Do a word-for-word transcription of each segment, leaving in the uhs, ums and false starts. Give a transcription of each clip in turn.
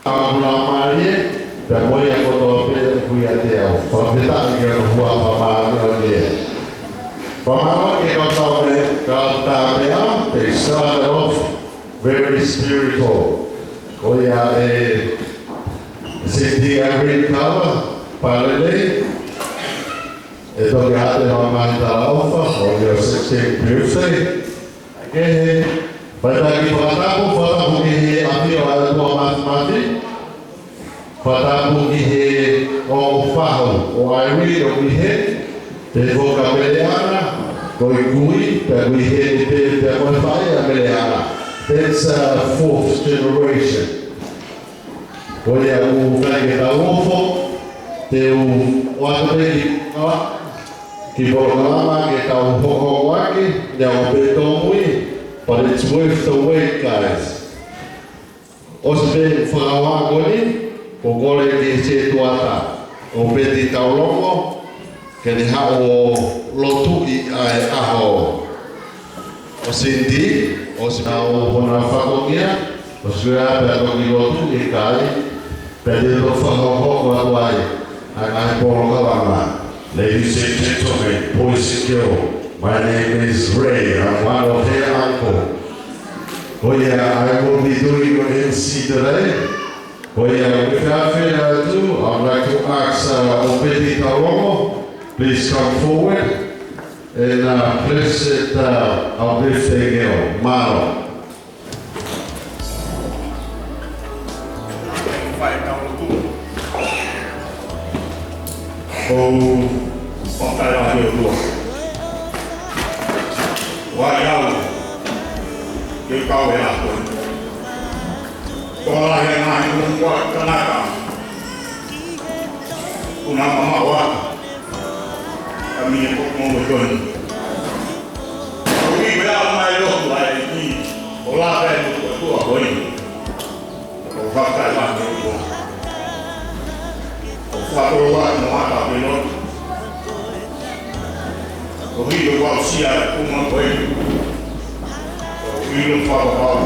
Laumālie, pea mo ia kotoa pē ʻoku ʻiate au. Fakafetaʻi ki hono huafa māʻoniʻoni ē. Fakamālō ki he kau tau me, kau tā meʻa, they started off very spiritual. Ko ia ʻe Siti Irene Kava Palele, ʻe toki ʻoatu e mamahi talaʻofa, ʻo e sixteen birthday. Kehe, faitaki fakatapu, fakatapu ki he ʻafio ʻa e ʻOtua Mafimafi. Fakatapu ki he ʻofaʻofa ʻo Irene ʻoku ʻi heni, pea foki kia Meleana, ko e kui, pea ʻoku ʻi heni pē, pea ko e faʻē ʻa Meleana. That's, uh, fourth generation. Ko ia ʻoku ʻikai ke tau ofo, te u ʻoatu pē ki, ki polokalama ke tau hokohoko ʻaki, neongo pē tōmui, but it's worth the wait, guys. ʻOsi pē fakahā ko eni, ko e kole ki he setuata ʻo Peti Taulongo, ke ne haʻu ʻo lotuʻi ʻa e ʻaho ʻo Cindy, ʻosi pē ʻa hono fatongia, ʻosi pē ʻa e pea toki lotu ʻikai, pea te u toki fakahoko atu ai ʻa e ngaahi polokalama. Ladies and gentlemen, boys and girls, my name is Ray. I'm one of her uncle. Oh yeah, I will be doing your M C today. Oh yeah, without further ado, I'd like to ask, uh, ʻOpeti Taulomo, please come forward and, uh, bless it, uh, our birthday girl, Mālō. Fai tau lotu. ʻOku ou fakatauange ʻOtua, ʻoku ʻikai au ke kau he ʻaho ni. Tokolahi e ngaahi moʻunga tangata ʻoku nau mamaʻo atu, ka mine ko mo mo tonu. ʻOku ʻi ai ʻa e mai lotu ai ki ʻo laka e motu ʻOtua ko eni. ʻOku ou fakatauange ʻOtua, ʻoku ou fakatauange mo ʻata pē lotu. ʻOku ou ʻilo ʻoku aʻusia e kuma ko eni. ʻOku ou ʻilo fakapapau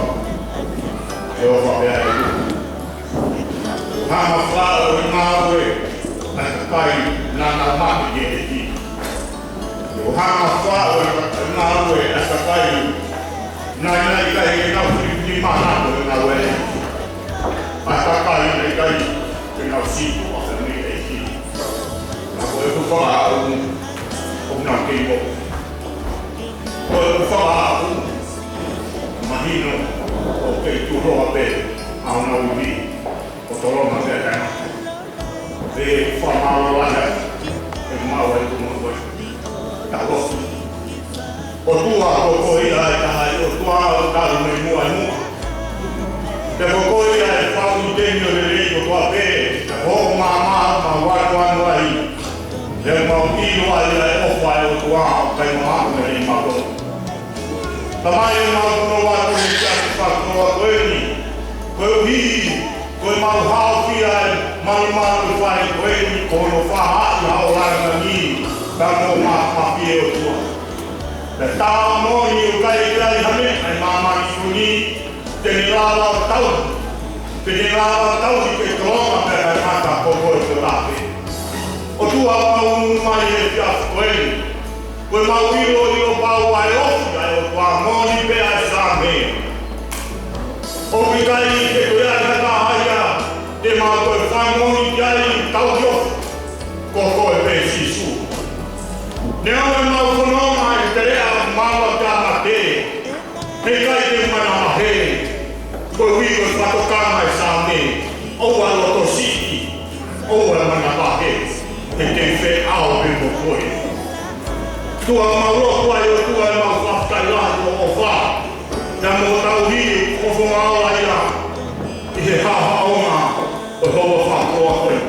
ʻe ʻofa pē ʻa e ʻOtua. ʻOku hanga ʻo faʻo e ngāue ʻa e kakai naʻa nau mate ki he ʻEiki. ʻOku hanga ʻo faʻo e ngāue ʻa e kakai naʻe ʻikai ke nau filifilimānako he ngāue ʻa e ʻEiki. ʻA e kakai naʻe ʻikai ke nau sītuʻa he meʻa ʻa e ʻEiki. Ka ko ʻeku fakaʻamu, ʻoku nau kei moʻui. Ko ʻeku fakaʻamu, mahino ʻoku kei tuʻuloa pē ʻa honau ivi, ʻo tolonga pē ʻa e tangata. Pea fakamālō lahi atu, ʻe maʻu ai ʻeku moʻui. Tau lotu. ʻOtua, ko koe ia e taha ʻi he ʻOtua ʻoku talu mei muʻa ʻi muʻa. Pea ko koe ia e faʻu ʻi he temi ʻo e lelei kotoa pē, pea ko hoʻo maama ʻoku mau ʻalu ʻo ʻalu ai. Pea mau ʻilo ai ʻa e ʻofa ʻa e ʻOtua ʻoku ʻikai mamaʻo mei he mato. Tamai, ʻoku mau punou atu he efiafi fakakoloa ko eni, koeʻuhi ko ʻemau haofia e malumalu ʻi he fale ko eni, ko hono fakahaaʻi haʻo lāngilangi, ka mo ma, ma pie ʻOtua. Pea tā moʻoni ʻoku ʻikai ke ʻi ai ha meʻa ʻi māmani ko eni te ne lava ʻo tauhi, te ne lava ʻo tauhi ke tolonga pē ʻa e tangata ko koe kotoa pē. ʻOtua, ʻoku mau ʻunu mai he efiafi ko eni, ko ʻemau ʻilo, ʻilo pau ʻa e ofi ʻa e ʻOtua, moʻoni pē ʻa e Saame. ʻOku ʻikai ke toe ʻi ai ha taha ia te mau toe fakamoʻoni ki ai, tauhi ofi, ko koe pē Sīsū. Neongo ʻemau fononga ʻi he teleʻa ʻo e mate, heʻikai te u manavahē, koeʻuhi ko e fakatokanga ʻa e Saame, ʻoua ʻe loto siʻi, ʻoua ʻe manavahē, he te u feʻao pē mo koe. ʻOtua, ʻoku mau lotu ai ʻOtua ʻemau fakafetaʻi lahi hoʻo ʻofa, pea mo hoʻo tauhi, ʻoku fofonga ola ia ʻi he haohaoa ʻo e houa fakakoloa ko eni.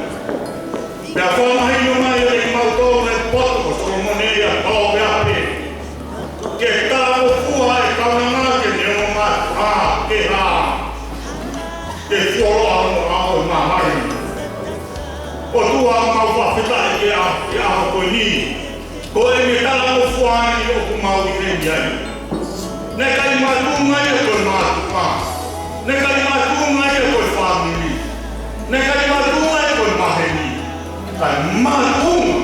Pea fakamahino mai ʻe kimautolu e poto ko Solomone ia, pau pea pē ke talangofua e kaunanga ke ne ʻomai ha ke ha ke fuoloa hono ʻao ʻo e māmani. ʻOtua, ʻoku mau fakafetaʻi ki he ʻa-, ki he ʻaho ko eni. Ko ʻene talangofua eni ʻoku mau ʻi heni ai. Naʻe ʻikai makatuʻunga ia ko e mātuʻa. Naʻe ʻikai makatuʻunga ia ko e fāmili. Naʻe ʻikai makatuʻunga ia ko e maheni, kae makatuʻunga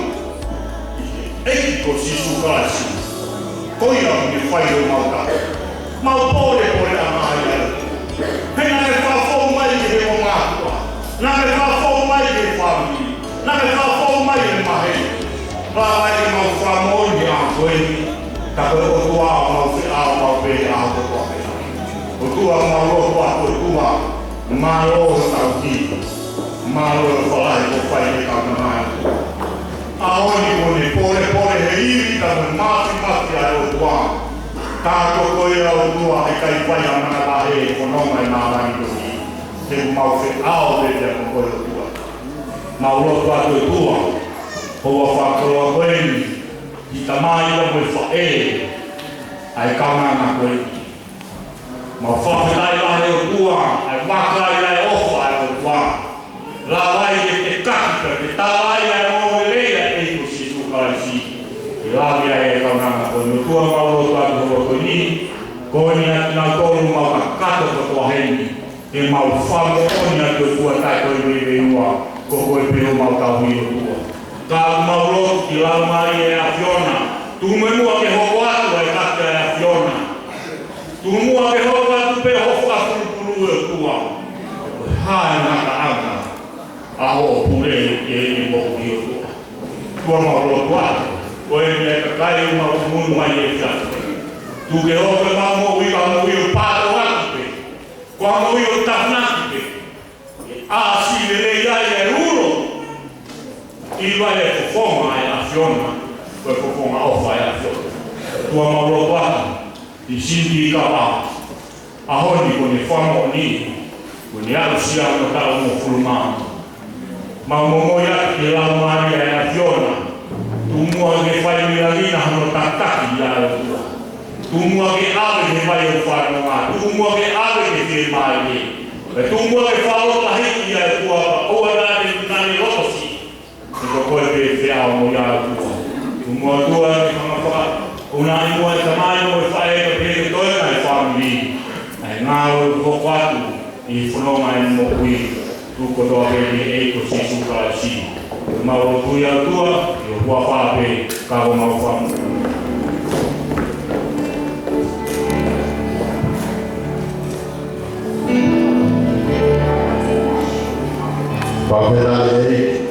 ʻi he ʻEiki ko Sīsū Kalaisi. Ko ia ʻoku ne fai ʻo mau ka. Mau pōlepole ʻa e ngaahi ʻaho. He naʻa ke fakafou mai ki he ongo mātuʻa. Naʻa ke fakafou mai ki he fāmili. Naʻa ke fakafou mai ki he maheni. Pea ʻai ke mau fakamoʻoni ʻa e ʻaho ko eni. Ka ko e ʻOtua ʻoku mau feʻao maʻu pē ʻa e ʻaho kotoa pē. ʻOtua mau lotu atu ʻOtua. Mālō hoʻo tauhi. Mālō hoʻo falahi kuo fai ki he kaunanga. ʻAho ni kuo ne pōlepole he ivi ka mo e māfimafi ʻa e ʻOtua. Ka ko koe ʻa ʻOtua ʻe ʻikai fai ha manavahē he fononga ʻi māmani ko eni. He ʻoku mau feʻao pē pea mo koe ʻOtua. Mau lotu atu ʻOtua. Ko hoʻo fakakoloa ko eni. Ki he tamai ka mo e faʻē. ʻA e kaunanga ko eni. Mau fakafetaʻi lahi ʻOtua, ʻa e vaka ʻi he ʻofa ʻa e ʻOtua. Lava ai ke te kaki pea ke tala ai ʻa e ongoongolelei ʻa e ʻEiki ko Sīsū Kalaisi. Ke lava ai ʻa e kaunanga ko eni ʻOtua mau lotu atu ʻOtua ko eni. Ko eni ʻa kinautolu mau kakato kotoa heni. Ke mau fakamoʻoni atu ʻOtua taʻe ko e veiveiua, ko koe pē ʻoku mau tauhi ʻOtua. Ka mau lotu ki he Laumālie ʻa e ʻAfiona. Tuku muʻa ke hoko atu ʻa e kaki ʻa e ʻAfiona. Tuku muʻa ke hoko atu pē hoʻo fakapulupulu ʻOtua. Ko e hā e ngataʻanga ʻa hoʻo pule ʻi heʻene moʻui ʻOtua. ʻOtua mau lotu atu. Ko e meʻa ʻikai ke mau munu mai ʻi he fiatu. Tuku ke hoko ʻemau moʻui ko ha moʻui ʻo pātoaki pē. Ko ha moʻui ʻo tafunaki pē. ʻAsi lelei ai e ulo. ʻI he fofonga ʻa e ʻAfiona. Ko e fofonga ʻofa ʻa e ʻAfiona. ʻOtua mau lotu atu. ʻI he sini kava. ʻAho ni kuo ne fakamoʻoni. Kuo ne aʻusia hono taʻu hongofulu mā ua. Mau momoi atu ki he Laumālie ʻa e ʻAfiona. Tuku muʻa ke fai milavina hono tataki ʻa e ʻOtua. Tuku muʻa ke ʻave ki he vai ʻo e fononga. Tuku muʻa ke ʻave ki he fiemālie. Pea tuku muʻa ke fakalotolahiʻi ʻa e ʻOtua, ʻoua naʻa ne loto siʻi. He ko koe pē feʻao mo ia ʻOtua. Tuku muʻa ʻOtua ke hanga faka-, ʻunaʻi muʻa e tamai mo e faʻē ka pehē ke toe ʻa e fāmili. ʻA e ngāue ʻoku hoko atu ʻi he fononga ʻo e moʻui. Tuku kotoa pē ʻi he ʻEiki ko Sīsū Kalaisi. Mau lotu ʻOtua, ʻi ho huafa pē, ka ko homau fāmili. Fakafetaʻi.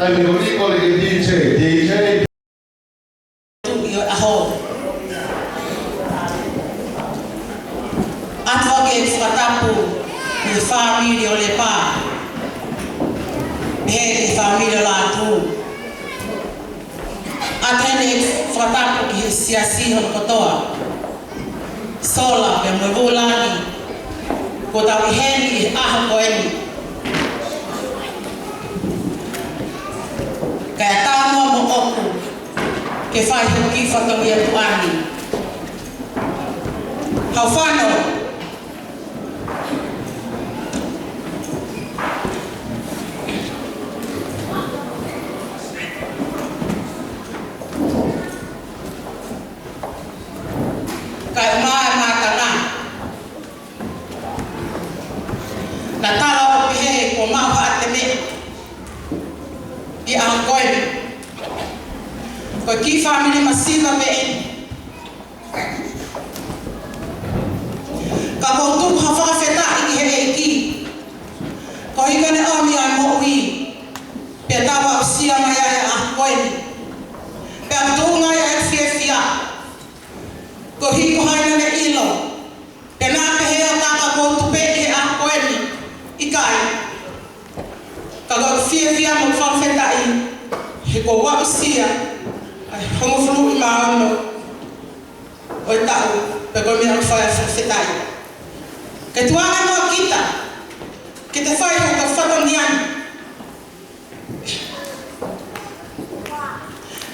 Taimi ko eni kole ki he D J, D J. ʻI he ʻaho. ʻOatu ʻa e fakatapu ki he fāmili ʻo Lepa. Pehē ki he fāmili ʻo Lātū. ʻOatu ʻa e fakatapu ki he siasi hono kotoa. Sola pea mo e vūlangi, kuo tau ʻi heni ʻi he ʻaho ko eni. Kae ʻatā muʻa moʻoku ke fai hoku kiʻi fatongia tuʻa ni. Hau fano. Kae ʻumaʻā e mātanga. Naʻa tala ʻo pehē kuo maʻu haʻate meʻa ʻi he ʻaho ko eni. Ko e kiʻi fāmili masiva pē eni. Ka ʻoku ou tuku ha fakafetaʻi ki he ʻEiki. Koeʻuhi ko ʻene ʻomi ʻa e moʻui. Pea tau aʻusia mai ʻa e ʻaho ko eni. Pea tuʻunga ʻa e fiefia. Koeʻuhi ko hai naʻa ne ʻilo. Pea naʻa pehē ʻo ka ka ʻoku ou tupeʻi he ʻaho ko eni. ʻIkai. Ka ʻoku ou fiefia mo fakafetaʻi. He kuo u aʻusia. ʻA e hongofulu mā ono ʻo e taʻu. Pea ko e meʻa ʻoku fai ai e fakafetaʻi. Ke tuanga mo kita. Ke te fai hoʻo fatongia ni.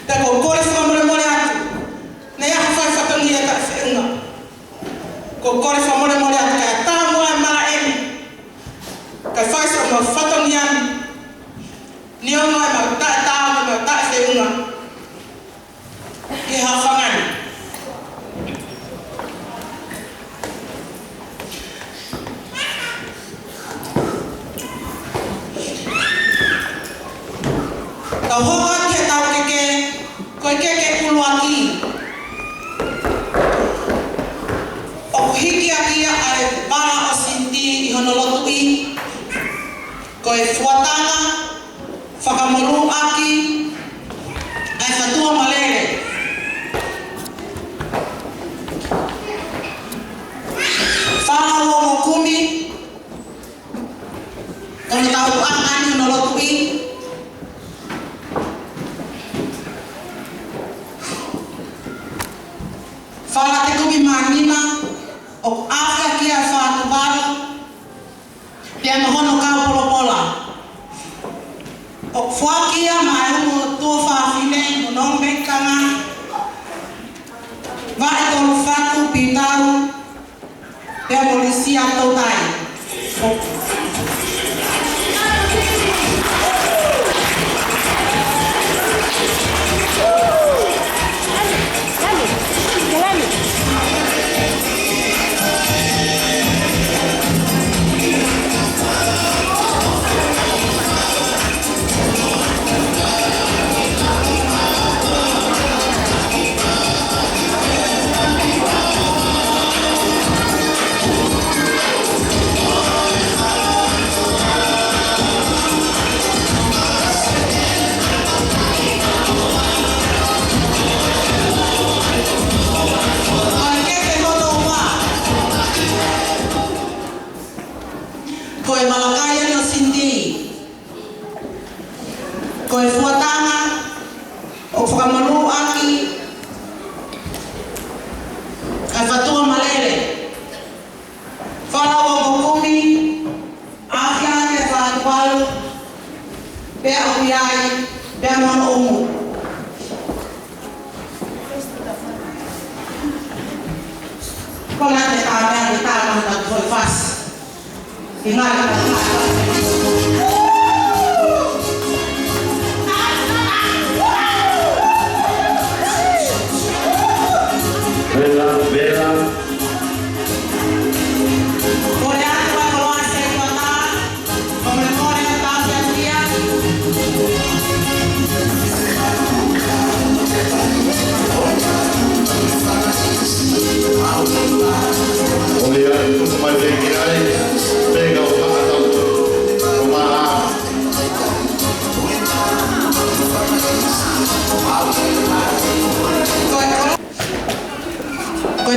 Pea ʻoku ou kole fakamolemole atu. Naʻe ʻi ai ha fai fatongia taʻefeʻunga. ʻOku ou kole fakamolemole atu kae ʻatā muʻa e malaʻe ni. Kae fai siʻomo fatongia ni. Neongo ʻemau taʻetaau mo ʻemau taʻefeʻunga. ʻI he haʻofanga ni. Tau hoko atu ki heʻetau keke, ko e keke ʻuluaki. ʻOku hiki ʻaki ia ʻa e vala ʻo Sinitī ʻi hono lotuʻi. Ko e fuatanga, fakamolū ʻaki ʻa e fatua malele. Fala ua mo kumi, ko hono tauʻanga ni hono lotuʻi. Fala te kumi mā nima, ʻoku ʻave ʻaki ʻa e fā Tuvalu. Pea mo hono kau polopola. ʻOku foaki ia maʻa e ongo tuofāfine mo hono ongo mekikanga. Vaʻitolu Fatu Pitau. Pea mo Lisia Toutai. Ko e Malakai ʻa Sinitī. Ko e fuatanga, ʻoku fakamolū ʻaki ʻa e fatua malele. Fala ua mo kumi, ʻave ʻaki ʻa e fā Tuvalu, pea ʻoku ʻi ai, pea mo hono ongo. Ko e late tā mea ni tā mea na tō fasi. Vela, vela.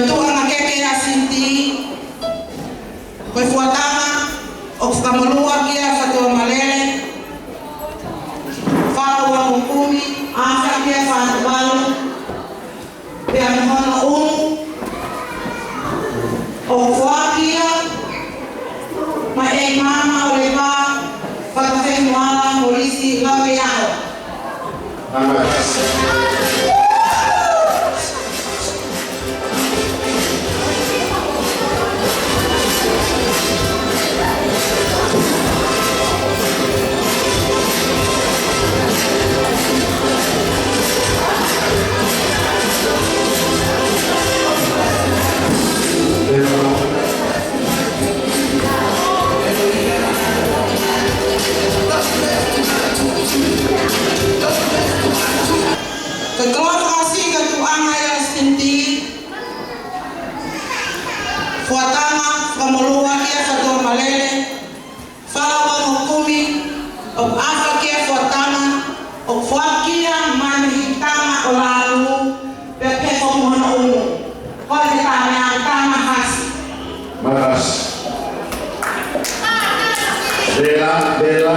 Tuʻunga kehe ʻa Sinitī, ko e fuatanga ʻoku fakamolū ʻaki ʻa Fatuamalele, fā ua ua kumi, ʻAfaki ʻa Fatuvalu, pea mo hono ʻumu, ʻoku foaki ia maʻá e Maama ʻo Lepa, Fakafenuala Molisi Laveiao. Ko e koloa fakasiʻi ko e tuʻunga ia ʻa Sinitī, fuatanga fakamolū ʻaki ʻa Fatuamalele, fā ua ua kumi, ʻoku ʻAfaki ʻa Fuatanga, ʻoku foaki ia maʻá e Hihitanga ʻo Lalu, pea pehē foki mo hono ʻumu. Ko e tama ia, tama hasi. Makasi. Vela, vela.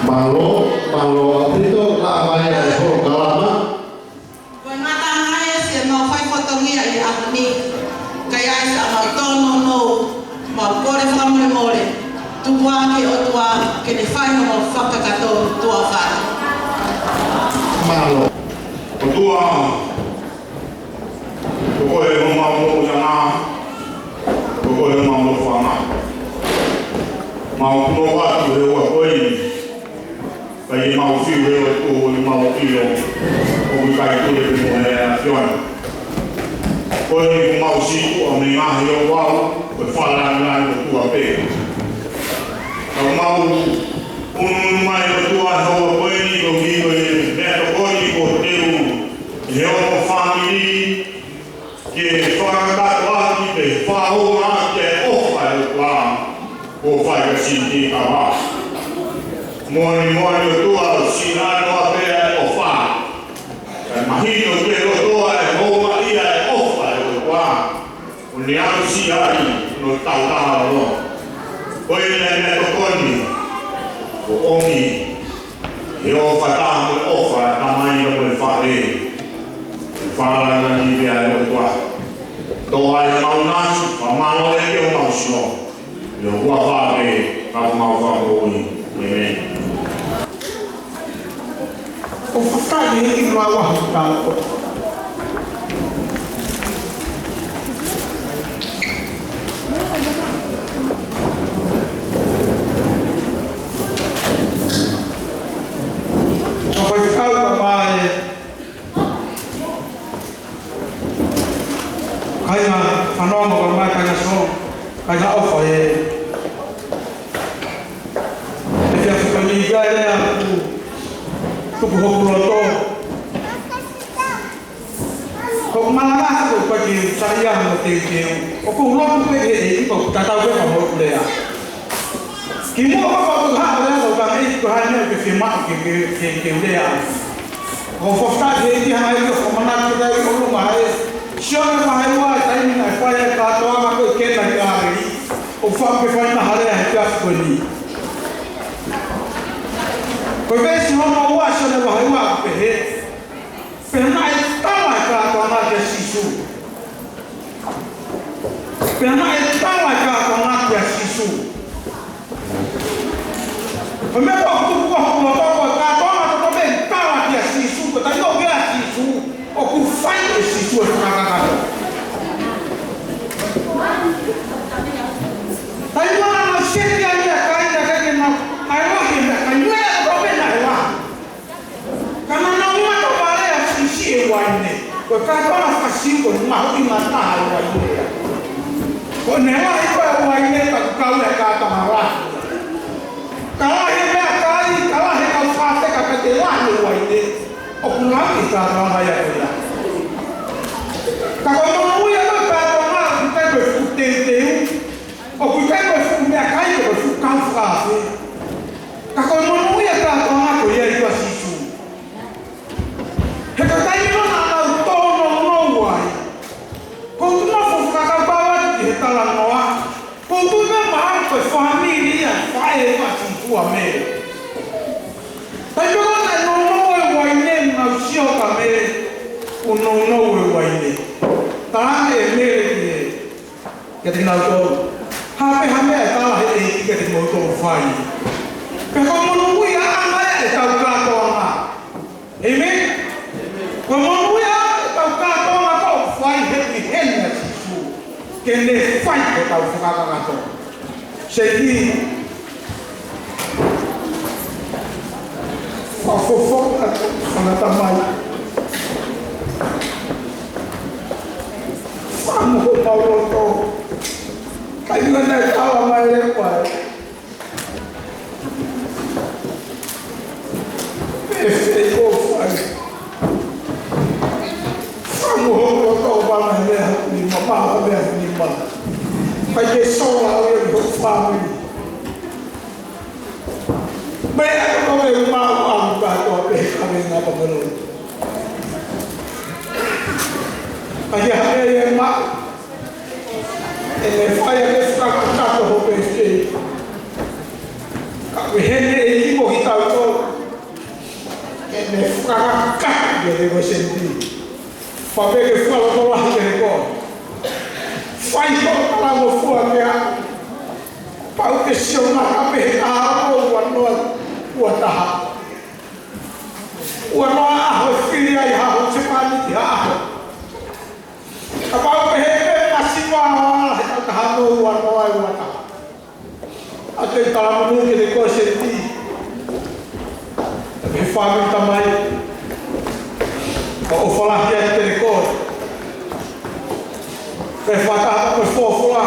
Mālō, mālō ʻaupito, lava mai ʻa e polokalama. Ko e ngataʻanga ia siʻemau fai fatongia ʻi he ʻaho ni. Ka ʻi ai siʻemau tōnounou, mau kole fakamolemole, tuku ā ki he ʻOtua ke ne fai hono fakakakato tuʻa fale. Mālō. ʻOtua, ko koe homau moʻuiʻanga, ko koe homau nofoʻanga. Mau punou atu he ʻaho ko eni, ka ʻi heʻemau fiu he ʻOtua ʻoku mau ʻilo ʻoku ʻikai pule pē mo e ʻAfiona. Ko eni ʻoku mau sītuʻa mei he ngaahi ouau, ko e fakalāngilangi ʻo e ʻOtua pē. Ka mau ʻunuʻunu mai ʻOtua he ʻaho ko eni koeʻuhi ko e meʻatokoni kuo teu ʻe he ongo fāmili, ke fakakakato ʻaki pe fakahoungaʻaki e ʻofa ʻa e ʻOtua kuo fai kia Sinitī Kava. Moʻoni, moʻoni ʻOtua, ʻoku sino noa pē ʻa e ʻofa. Kae mahino ki he loto ʻa e houngaʻia e ʻofa ʻa e ʻOtua, ʻo ne aʻusia ai hono tautau. Ko e meʻatokoni kuo ʻomi ʻi he ʻofa taha mo e ʻofa ʻa e tamai mo e faʻē. Fakalāngilangi pē ʻa e ʻOtua. Toʻo ʻa e mau nasi, fakamālō ʻEiki ʻo mau sino. ʻI ho huafa pē, ka mau fakamoʻui. ʻĒmeni. ʻOku fakataha ʻEiki ʻi he ʻaho ni. Ko e kau ka mai, kāinga fanongo, ka mai kāinga sō, kāinga ʻofa ē. ʻE fia fika ni ia ʻa e lea ʻoku tuku hoku loto. Ko e malanga ko e kiʻi saiʻia mo e teuteu. ʻOku ou lotu pē ʻEiki ʻoku tatau pē mo hoku lea. Kimuʻa pea u haʻu ʻo lea, ʻoku ou tangi ko e hā e meʻa ʻoku ke fiemaʻu ke, ke, ke, ke u lea. ʻOku ou fakafetaʻi ʻEiki he ʻoku ke fakamanatu kiate au ʻi ʻolunga ē. Sione vahe ua, taimi naʻe fai ai e kātoanga ko ē ki he ngaahi Kāleli. ʻOku Fai ke fai mai ha lea he efiafi ko eni. Ko e veesi hono ua ʻo Sione vahe ua ʻoku pehē: Pea naʻe tala ʻe he kātoanga kia Sīsū. Pea naʻe tala ʻe he kātoanga kia Sīsū. Ko e meʻa ʻoku tupu ʻi hoku loto, ko e kātoanga kotoa pē ʻoku tala kia Sīsū, ko e taimi ʻoku ʻi ai ʻa Sīsū, ʻoku fai ʻe Sīsū e fakakakato. Taimi naʻa nau seti ai e meʻakai, naʻe ʻikai ke nau, naʻe lahi e meʻakai, meʻa kotoa pē naʻe lahi. Ka naʻa nau ngata vale ʻa Sīsū he uaine. Ko e kātoanga faka-Siu ko e mahuʻinga taha e uaine. Ko ʻene lahi ko ē e uaine, ka ʻoku kau e kātoanga lahi. Ka lahi e meʻakai, ka lahi e kau fakafeka, ka ʻikai ke lahi e uaine, ʻoku lahi e kātoanga ia ko ia. Ka ko e monūʻia ko ē e kātoanga, ʻoku ʻikai ko e fuʻu teuteu, ʻoku ʻikai ko e fuʻu meʻakai, ko e fuʻu kau fakaafe. Ka ko e monūʻia e kātoanga ko ia ʻia Sīsū. He ko e taimi naʻa nau tōnounou ai, ʻoku ou tui naʻe fuʻu fakakaukau atu ki he talanoa. ʻOku ou tui mahalo ko e fāmili ia, faʻē ʻa Sīsū ʻa Mele. Taimi ko ē naʻe nounou e uaine, nau sio kia Mele, kuo nounou e uaine. Talaange ʻe Mele ki he, kiate kinautolu: Ha pē ha meʻa ʻe tala ʻe he ʻEiki kiate kimoutolu ke fai. Pea ko e monūʻiaʻanga ia ʻetau kātoanga. ʻĒmeni? Ko e monūʻia ʻetau kātoanga ʻoku fai he ʻi heni ʻa Sīsū ke ne fai hotau fakakakato. Sēniti, fakafofonga atu, fanga tamai. Fakamohou homau loto. Kai ngana e tala mai le pai. Pe fei ko fai. Fakamohou homau loto, ʻoua naʻa mea ni mama, mea ni mama. Kai ke sola ʻo ia ki hoku fāmili. Meʻa ko e maʻu ʻalu kātoa pē he kavenga pangalo. Ka ʻi ai ha meʻa ʻe maʻu, ʻe ne fai ʻa e fakakakato ho pēsei. Ka ko e heni ʻe imo kitautolu, ʻe ne fakakakato ʻi he ko e sēniti. Pea pē ke fakalotolahi ʻe he ko. Fai hoʻo talangofua ke a Pau ke sio mai pē he ʻaho ua noa ua taha. Ua noa ʻaho e fili ai ha husepāniti ha ʻaho. Kapau pehē pē masiva ʻo ala he taʻu taha noa ua noa ua taha. ʻA e talamonū kiate koe sēniti. Pea mei he fāmili tamai. Ka ʻofa lahi atu kiate koe. Pea fakataha mo e folofola.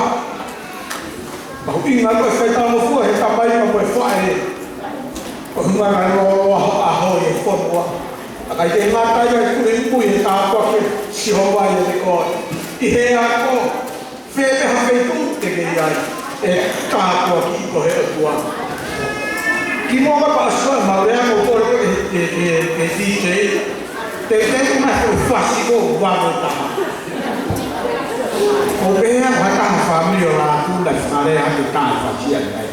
Mahuʻinga ko e fai talangofua he tamai mo e faʻē. Ko e hunga ngā loloa ho ʻaho ʻi he fonua. ʻIkai ke ngata ai, ʻoku ʻi ai e tāpuaki ʻa Sihova ʻiate koe. ʻI he ako. Fē pē ha feituʻu te ke ʻi ai, ʻe tāpuakiʻi koe ʻe he ʻOtua. Kimuʻa pea ʻosi ʻemau lea, ʻoku ou kole ki he, ki he, ki he, ki he D J. Te, te u mai ko e fasi ko ua mo e taha. ʻO pehē ha taha fāmili ʻo Lātū naʻe fakalea atu e taha fasi ʻanenai.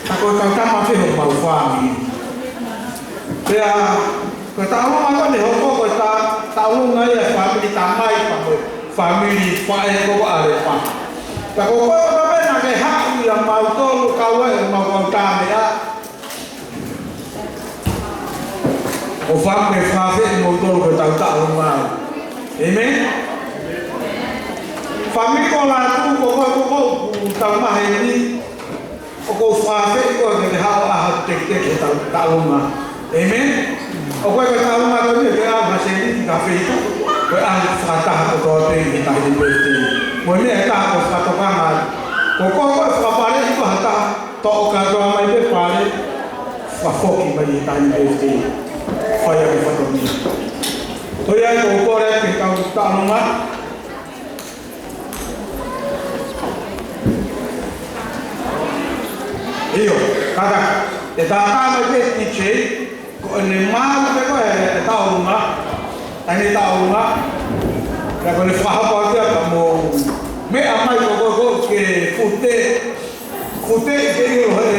Ka ko e kau tama pē homau fāmili. Pea, ko e taʻalonga ko eni hoko ko e ta-, taʻalonga ia e fāmili tamai pea mo e fāmili faʻē ko ʻAlepa. Pea ko koe ʻoku pehē naʻa ke haʻu ʻia mautolu kau ai ʻemau kau tāmeʻa. ʻO fāmili faʻē ʻi mautolu ko e tau taʻalonga. ʻĒmeni? Fāmili ko Lātū ko koe ko koe ʻoku tau maheni. ʻOku ou fakaafeʻi koe ke ke haʻu ʻo ʻaho teketeke he tau taʻalonga. ʻĒmeni? ʻOku ʻikai ko e taʻalonga ko eni ke ʻalu ha sēniti ki ha feituʻu. Ko e ʻalu fakataha kotoa pē he taimi ni pē. Mo e meʻa ʻe taha ʻoku ou fakatokanga. Ko koe ko e fakapale ʻi ko ha taha. Toʻo kātoa mai pē pale. Fakafoki mai he taimi ni pē. Fai ʻaki e fatongia. Ko ia ʻoku ou kole ki he kau taʻalonga. ʻIo, kātaki, ʻe tātā mai pē D J, ko ʻene maʻu pē ko e taʻalonga, ʻa ʻene taʻalonga, ka ko ʻene fakahoko atu ia ka mo meʻa mai ko ko ko ke fute, Te ke ʻilo he